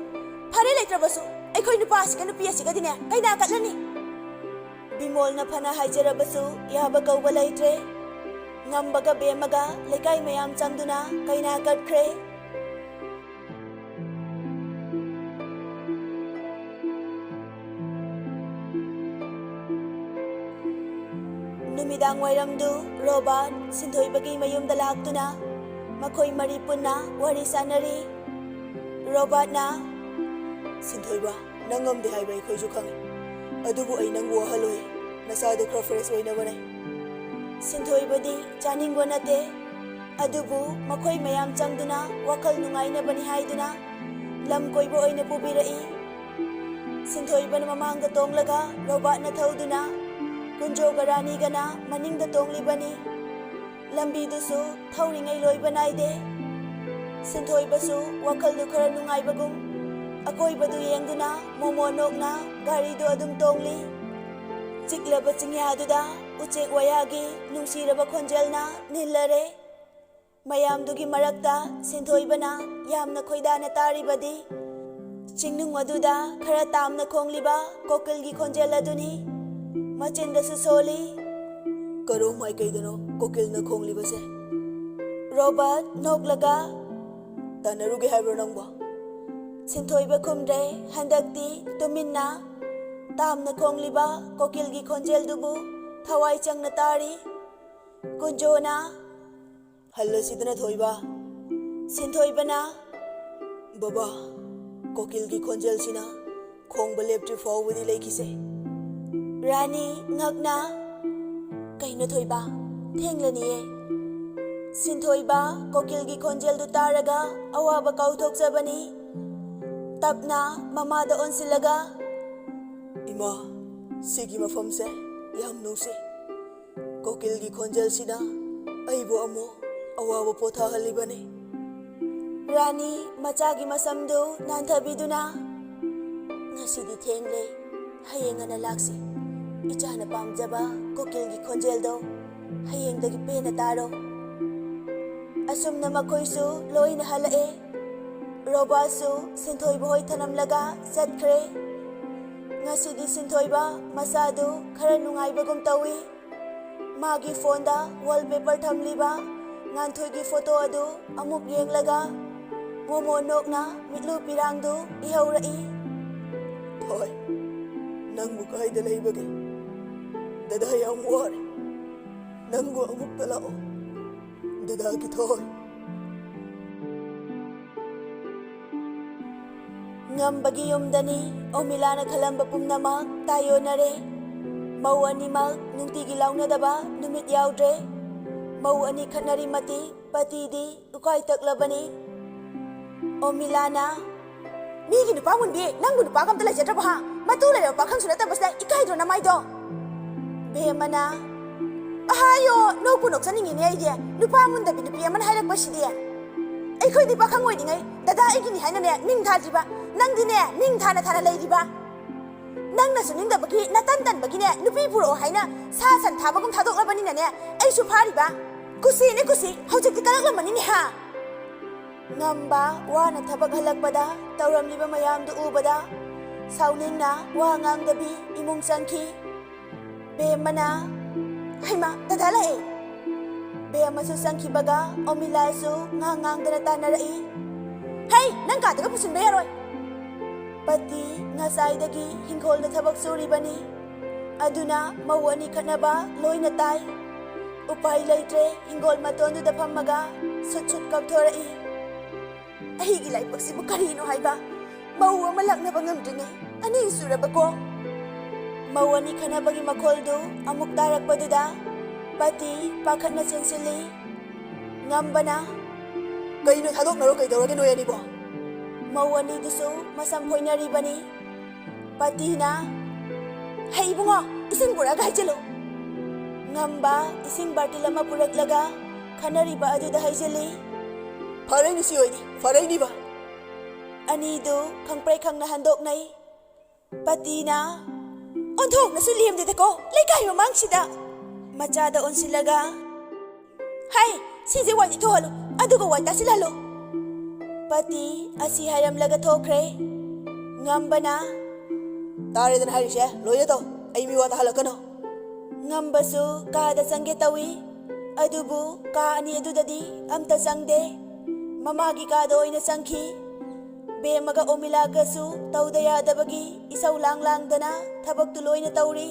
ꯐꯔꯦ, ꯂꯩꯇ꯭ꯔꯕꯁꯨ ꯑꯩꯈꯣꯏ ꯅꯨꯄꯥ ꯑꯁꯤꯒ ꯅꯨꯄꯤ ꯑꯁꯤꯒꯗꯤꯅꯦ ꯀꯩꯅꯥ ꯀꯠꯂꯅꯤ꯫" ꯕꯤꯃꯣꯜꯅ ꯐꯅ ꯍꯥꯏꯖꯔꯕꯁꯨ ꯌꯥꯕ ꯀꯧꯕ ꯂꯩꯇ꯭ꯔꯦ꯫ ꯉꯝꯕꯒ ꯕꯦꯝꯃꯒ ꯂꯩꯀꯥꯏ ꯃꯌꯥꯝ ꯆꯪꯗꯨꯅ ꯀꯩꯅꯥ ꯀꯠꯈ꯭ꯔꯦ꯫ ꯅꯨꯃꯤꯗꯥꯡ ꯋꯥꯏꯔꯝꯗꯨ ꯔꯣꯕꯥꯔꯠ ꯁꯤꯟꯊꯣꯏꯕꯒꯤ ꯃꯌꯨꯝꯗ ꯂꯥꯛꯇꯨꯅ ꯃꯈꯣꯏ ꯃꯔꯤ ꯄꯨꯟꯅ ꯋꯥꯔꯤ ꯁꯥꯟꯅꯔꯤ꯫ ꯔꯣꯕꯥꯔꯠꯅ, "ꯁꯤꯟꯊꯣꯏꯕ, ꯅꯪ ꯉꯝꯗꯦ ꯍꯥꯏꯕ ꯑꯩꯈꯣꯏꯁꯨ ꯈꯪꯉꯤ, ꯑꯗꯨꯕꯨ ꯑꯩ ꯅꯪꯕꯨ ꯋꯥꯍꯜꯂꯣꯏ꯫ ꯅꯁꯥꯗꯨ ꯈꯔ ꯐ꯭ꯔꯦꯁ ꯑꯣꯏꯅꯕꯅꯦ꯫" ꯁꯤꯟꯊꯣꯏꯕꯗꯤ ꯆꯥꯅꯤꯡꯕ ꯅꯠꯇꯦ, ꯑꯗꯨꯕꯨ ꯃꯈꯣꯏ ꯃꯌꯥꯝ ꯆꯪꯗꯨꯅ ꯋꯥꯈꯜ ꯅꯨꯡꯉꯥꯏꯅꯕꯅꯤ ꯍꯥꯏꯗꯨꯅ ꯂꯝ ꯀꯣꯏꯕ ꯑꯣꯏꯅ ꯄꯨꯕꯤꯔꯛꯏ꯫ ꯁꯤꯟꯊꯣꯏꯕꯅ ꯃꯃꯥꯡꯗ ꯇꯣꯡꯂꯒ ꯔꯣꯕꯥꯔꯠꯅ ꯊꯧꯗꯨꯅ ꯀꯨꯟꯖꯣꯒ ꯔꯥꯅꯤꯒꯅ ꯃꯅꯤꯡꯗ ꯇꯣꯡꯂꯤꯕꯅꯤ꯫ ꯂꯝꯕꯤꯗꯨꯁꯨ ꯊꯧꯔꯤꯉꯩ ꯂꯣꯏꯕ ꯅꯥꯏꯗꯦ꯫ ꯁꯤꯟꯊꯣꯏꯕꯁꯨ ꯋꯥꯈꯜꯗꯨ ꯈꯔ ꯅꯨꯡꯉꯥꯏꯕꯒꯨꯝ ꯑꯀꯣꯏꯕꯗꯨ ꯌꯦꯡꯗꯨꯅ ꯃꯣꯃꯣꯟ ꯅꯣꯛꯅ ꯒꯥꯔꯤꯗꯨ ꯑꯗꯨꯝ ꯇꯣꯡꯂꯤ꯫ ꯆꯤꯛꯂꯕ ꯆꯤꯡꯌꯥꯗꯨꯗ ꯎꯆꯦꯛ ꯋꯥꯌꯥꯒꯤ ꯅꯨꯡꯁꯤꯔꯕ ꯈꯣꯟꯖꯦꯜꯅ ꯅꯤꯜꯂꯔꯦ꯫ ꯃꯌꯥꯝꯗꯨꯒꯤ ꯃꯔꯛꯇ ꯁꯤꯟꯊꯣꯏꯕꯅ ꯌꯥꯝꯅ ꯈꯣꯏꯗꯥꯅ ꯇꯥꯔꯤꯕꯗꯤ ꯆꯤꯡꯅꯨꯡ ꯑꯗꯨꯗ ꯈꯔ ꯇꯥꯝꯅ ꯈꯣꯡꯂꯤꯕ ꯀꯣꯀꯤꯜꯒꯤ ꯈꯣꯟꯖꯦꯜ ꯑꯗꯨꯅꯤ꯫ ꯃꯆꯤꯟꯗꯁꯨ ꯁꯣꯜꯂꯤ꯫ "ꯀꯔꯣꯝ ꯃꯥꯏꯀꯩꯗꯅꯣ ꯀꯣꯀꯤꯜꯅ ꯈꯣꯡꯂꯤꯕꯁꯦ?" ꯔꯣꯕꯥꯔꯠ ꯅꯣꯛꯂꯒ, "ꯇꯥꯟꯅꯔꯨꯒꯦ ꯍꯥꯏꯕ꯭ꯔꯣ ꯅꯪꯕꯣ?" ꯁꯤꯟꯊꯣꯏꯕ ꯈꯨꯝꯗ꯭ꯔꯦ꯫ ꯍꯟꯗꯛꯇꯤ ꯇꯨꯃꯤꯟꯅ ꯇꯥꯝꯅ ꯈꯣꯡꯂꯤꯕ ꯀꯣꯀꯤꯜꯒꯤ ꯈꯣꯟꯖꯦꯜꯗꯨꯕꯨ ꯊꯋꯥꯏ ꯆꯪꯅ ꯇꯥꯔꯤ꯫ ꯀꯨꯟꯖꯣꯅ, "ꯍꯜꯂꯁꯤꯗꯅ ꯊꯣꯏꯕ꯫" ꯁꯤꯟꯊꯣꯏꯕꯅ, "ꯕꯕꯥ, ꯀꯣꯀꯤꯜꯒꯤ ꯈꯣꯟꯖꯦꯜꯁꯤꯅ ꯈꯣꯡꯕ ꯂꯦꯞꯇ꯭ꯔꯤ ꯐꯥꯎꯕꯗꯤ ꯂꯩꯈꯤꯁꯦ꯫" ꯔꯥꯅꯤ ꯉꯛꯅ, "ꯀꯩꯅꯣ ꯊꯣꯏꯕ, ꯊꯦꯡꯂꯅꯤꯌꯦ꯫" ꯁꯤꯟꯊꯣꯏꯕ ꯀꯣꯀꯤꯜꯒꯤ ꯈꯣꯟꯖꯦꯜꯗꯨ ꯇꯥꯔꯒ ꯑꯋꯥꯕ ꯀꯥꯎꯊꯣꯛꯆꯕꯅꯤ꯫ ꯇꯞꯅ ꯃꯃꯥꯗ ꯑꯣꯟꯁꯤꯜꯂꯒ, "ꯏꯃꯥ, ꯁꯤꯒꯤ ꯃꯐꯝꯁꯦ ꯌꯥꯝ ꯅꯨꯡꯁꯤ꯫ ꯀꯣꯀꯤꯜꯒꯤ ꯈꯣꯟꯖꯦꯜꯁꯤꯅ ꯑꯩꯕꯨ ꯑꯃꯨꯛ ꯑꯋꯥꯕ ꯄꯣꯊꯥꯍꯜꯂꯤꯕꯅꯤ꯫" ꯔꯥꯅꯤ ꯃꯆꯥꯒꯤ ꯃꯁꯝꯗꯨ ꯅꯥꯟꯊꯕꯤꯗꯨꯅ, "ꯉꯁꯤꯗꯤ ꯊꯦꯡꯂꯦ, ꯍꯌꯦꯡ ꯉꯟꯅ ꯂꯥꯛꯁꯤ꯫ ꯏꯆꯥꯅ ꯄꯥꯝꯖꯕ ꯀꯣꯀꯤꯜꯒꯤ ꯈꯣꯟꯖꯦꯜꯗꯣ ꯍꯌꯦꯡꯗꯒꯤ ꯄꯦꯟꯅ ꯇꯥꯔꯣ꯫" ꯑꯁꯨꯝꯅ ꯃꯈꯣꯏꯁꯨ ꯂꯣꯏꯅ ꯍꯜꯂꯛꯑꯦ꯫ ꯔꯣꯕꯥꯁꯨ ꯁꯤꯟꯊꯣꯏꯕ ꯍꯣꯏ ꯊꯅꯝꯂꯒ ꯆꯠꯈ꯭ꯔꯦ꯫ ꯉꯁꯤꯗꯤ ꯁꯤꯟꯊꯣꯏꯕ ꯃꯁꯥꯗꯨ ꯈꯔ ꯅꯨꯡꯉꯥꯏꯕꯒꯨꯝ ꯇꯧꯏ꯫ ꯃꯥꯒꯤ ꯐꯣꯟꯗ ꯋꯥꯜꯄꯦꯄꯔ ꯊꯝꯂꯤꯕ ꯉꯥꯟꯊꯣꯏꯒꯤ ꯐꯣꯇꯣ ꯑꯗꯨ ꯑꯃꯨꯛ ꯌꯦꯡꯂꯒ ꯃꯣꯃꯣꯟ ꯅꯣꯛꯅ ꯃꯤꯠꯂꯨ ꯄꯤꯔꯥꯡꯗꯨ ꯏꯍꯧꯔꯛꯏ꯫ "ꯊꯣꯏ, ꯅꯪꯕꯨ ꯀꯥꯏꯗ ꯂꯩꯕꯒꯦ? ꯗꯗꯥ ꯌꯥꯝ ꯋꯥꯔꯦ꯫ ꯅꯪꯕꯨ ꯑꯃꯨꯛꯇ ꯂꯥꯛꯑꯣ, ꯗꯗꯥꯒꯤ ꯊꯣꯏ꯫" ꯉꯝꯕꯒꯤ ꯌꯨꯝꯗꯅꯤ꯫ ꯑꯣꯃꯤꯂꯥꯅ ꯈꯜꯂꯝꯕ ꯄꯨꯝꯅꯃꯛ ꯇꯥꯏꯑꯣꯟꯅꯔꯦ꯫ ꯃꯧ ꯑꯅꯤꯃꯛ ꯅꯨꯡꯇꯤꯒꯤ ꯂꯥꯎꯅꯗꯕ ꯅꯨꯃꯤꯠ ꯌꯥꯎꯗ꯭ꯔꯦ꯫ ꯃꯧ ꯑꯅꯤ ꯈꯠꯅꯔꯤ ꯃꯇꯤꯛ ꯄꯇꯤꯗꯤ ꯎꯀꯥꯏ ꯇꯛꯂꯕꯅꯤ꯫ ꯑꯣꯃꯤꯂꯥꯅ, "ꯃꯤꯒꯤ ꯅꯨꯄꯥ ꯃꯨꯟꯕꯤ, ꯅꯪꯕꯨ ꯅꯨꯄꯥꯒ ꯑꯝꯇ ꯂꯩꯖꯗ꯭ꯔꯕꯣ ꯍꯥ? ꯃꯇꯨ ꯂꯩꯔꯕ ꯄꯥꯈꯪꯁꯨ ꯅꯠꯇꯕꯁꯤꯗ ꯏꯀꯥꯏꯗ꯭ꯔꯣ ꯅꯃꯥꯏꯗꯣ?" ꯕꯦꯝꯃꯅ, "ꯑꯍꯥꯌꯣ, ꯅꯣꯛꯄꯨ ꯅꯣꯛꯆꯅꯤꯡꯉꯤꯅꯦ ꯑꯩꯗꯤ꯫ ꯅꯨꯄꯥ ꯃꯨꯟꯗꯕꯤ ꯅꯨꯄꯤ ꯑꯃꯅ ꯍꯥꯏꯔꯛꯄꯁꯤꯗꯤ꯫ ꯑꯩꯈꯣꯏꯗꯤ ꯄꯥꯈꯪ ꯑꯣꯏꯔꯤꯉꯩ ꯗꯗꯥ ꯑꯩꯒꯤꯅꯤ ꯍꯥꯏꯅꯅꯦ ꯃꯤꯡ ꯊꯥꯗ꯭ꯔꯤꯕ꯫ ꯅꯪꯗꯤꯅꯦ ꯃꯤꯡ ꯊꯥꯅ ꯊꯥꯅ ꯂꯩꯔꯤꯕ꯫ ꯅꯪꯅꯁꯨ ꯅꯤꯡꯗꯕꯒꯤ ꯅꯇꯟ ꯇꯟꯕꯒꯤꯅꯦ ꯅꯨꯄꯤ ꯄꯨꯔꯛꯑꯣ ꯍꯥꯏꯅ ꯁꯥ ꯁꯟ ꯊꯥꯕꯒꯨꯝ ꯊꯥꯗꯣꯛꯂꯕꯅꯤꯅꯅꯦ ꯑꯩꯁꯨ ꯐꯥꯔꯤꯕ꯫" ꯀꯨꯁꯤꯅꯦ ꯀꯨꯁꯤ, ꯍꯧꯖꯤꯛꯇꯤ ꯀꯜꯂꯛꯂꯝꯃꯅꯤꯅꯦ ꯍꯥ? ꯉꯝꯕ ꯋꯥꯅ ꯊꯕꯛ ꯍꯜꯂꯛꯄꯗ ꯇꯧꯔꯝꯂꯤꯕ ꯃꯌꯥꯝꯗꯨ ꯎꯕꯗ ꯁꯥꯎꯅꯤꯡꯅ ꯋꯥ ꯉꯥꯡꯗꯕꯤ ꯏꯃꯨꯡ ꯆꯪꯈꯤ꯫ ꯕꯦꯝꯃꯅ, "ꯍꯩꯃꯥ, ꯗꯗꯥ ꯂꯥꯛꯑꯦ!" ꯕꯦꯝꯃꯁꯨ ꯆꯪꯈꯤꯕꯒ ꯑꯣꯃꯤꯂꯥꯁꯨ ꯉꯥꯡ ꯉꯥꯡꯗꯅ ꯇꯥꯟꯅꯔꯛꯏ꯫ "ꯍꯩ, ꯅꯪ ꯀꯥꯗꯒ ꯄꯨꯁꯤꯟꯕ ꯌꯥꯔꯣꯏ!" ꯄꯇꯤ ꯉꯁꯥꯏꯗꯒꯤ ꯍꯤꯡꯈꯣꯜꯗ ꯊꯕꯛ ꯁꯨꯔꯤꯕꯅꯤ꯫ ꯑꯗꯨꯅ ꯃꯧ ꯑꯅꯤ ꯈꯠꯅꯕ ꯂꯣꯏꯅ ꯇꯥꯏ꯫ ꯎꯄꯥꯏ ꯂꯩꯇ꯭ꯔꯦ, ꯍꯤꯡꯒꯣꯜ ꯃꯇꯣꯟꯗꯨꯗ ꯐꯝꯃꯒ ꯁꯨꯠ ꯁꯨꯠ ꯀꯞꯊꯣꯔꯛꯏ꯫ "ꯑꯩꯒꯤ ꯂꯥꯏꯕꯛꯁꯤꯕꯨ ꯀꯔꯤꯅꯣ ꯍꯥꯏꯕ? ꯃꯧ ꯑꯃ ꯂꯥꯛꯅꯕ ꯉꯝꯗ꯭ꯔꯤꯉꯩ ꯑꯅꯤ ꯁꯨꯔꯕꯀꯣ?" ꯃꯧ ꯑꯅꯤ ꯈꯠꯅꯕꯒꯤ ꯃꯈꯣꯜꯗꯨ ꯑꯃꯨꯛ ꯇꯥꯔꯛꯄꯗꯨꯗ ꯄꯇꯤ ꯄꯥꯈꯠꯅ ꯆꯦꯟꯁꯤꯜꯂꯤ꯫ ꯉꯝꯕꯅ, "ꯀꯩꯅꯣ, ꯊꯥꯗꯣꯛꯅꯔꯣ, ꯀꯩꯗꯧꯔꯒꯦ ꯅꯣꯏ ꯑꯅꯤꯕꯣ?" ꯃꯧ ꯑꯅꯤꯗꯨꯁꯨ ꯃꯁꯝ ꯐꯣꯏꯅꯔꯤꯕꯅꯤ꯫ ꯄꯇꯤꯅ, "ꯍꯩ ꯏꯕꯨꯡꯉꯣ, ꯏꯁꯤꯡ ꯄꯨꯔꯛꯑꯒ ꯍꯩꯖꯤꯜꯂꯨ꯫" ꯉꯝꯕ ꯏꯁꯤꯡ ꯕꯥꯔꯇꯤꯜ ꯑꯃ ꯄꯨꯔꯛꯂꯒ ꯈꯠꯅꯔꯤꯕ ꯑꯗꯨꯗ ꯍꯩꯖꯤꯜꯂꯤ꯫ "ꯐꯔꯩꯅꯤ ꯁꯤ ꯑꯣꯏꯗꯤ, ꯐꯔꯩꯅꯤꯕ꯫" ꯑꯅꯤꯗꯨ ꯈꯪꯄ꯭ꯔꯩ ꯈꯪꯅ ꯍꯟꯗꯣꯛꯅꯩ꯫ ꯄꯇꯤꯅ, "ꯑꯣꯟꯊꯣꯛꯅꯁꯨ ꯂꯦꯝꯗꯦꯗꯀꯣ ꯂꯩꯀꯥꯏ ꯃꯃꯥꯡꯁꯤꯗ!" ꯃꯆꯥꯗ ꯑꯣꯟꯁꯤꯜꯂꯒ, "ꯍꯥꯏ, ꯁꯤꯁꯦ ꯋꯥꯏ ꯇꯩꯊꯣꯛꯍꯜꯂꯨ, ꯑꯗꯨꯒ ꯋꯥꯏ ꯇꯥꯁꯤꯜꯍꯜꯂꯨ꯫" ꯄꯇꯤ ꯑꯁꯤ ꯍꯥꯏꯔꯝꯂꯒ ꯊꯣꯛꯈ꯭ꯔꯦ꯫ ꯉꯝꯕꯅ, "ꯇꯥꯔꯦꯗꯅ ꯍꯥꯏꯔꯤꯁꯦ, ꯂꯣꯏꯅ ꯇꯧ, ꯑꯩ ꯃꯤꯋꯥ ꯇꯥꯍꯜꯂꯛꯀꯅꯨ꯫" ꯉꯝꯕꯁꯨ ꯀꯥꯗ ꯆꯪꯒꯦ ꯇꯧꯏ, ꯑꯗꯨꯕꯨ ꯀꯥ ꯑꯅꯤ ꯑꯗꯨꯗꯗꯤ ꯑꯝꯇ ꯆꯪꯗꯦ꯫ ꯃꯃꯥꯒꯤ ꯀꯥꯗ ꯑꯣꯏꯅ ꯆꯪꯈꯤ꯫ ꯕꯦꯝꯃꯒ ꯑꯣꯃꯤꯂꯥꯒꯁꯨ ꯇꯧꯗ ꯌꯥꯗꯕꯒꯤ ꯏꯁꯧ ꯂꯥꯡ ꯂꯥꯡꯗꯅ ꯊꯕꯛꯇꯨ ꯂꯣꯏꯅ ꯇꯧꯔꯤ꯫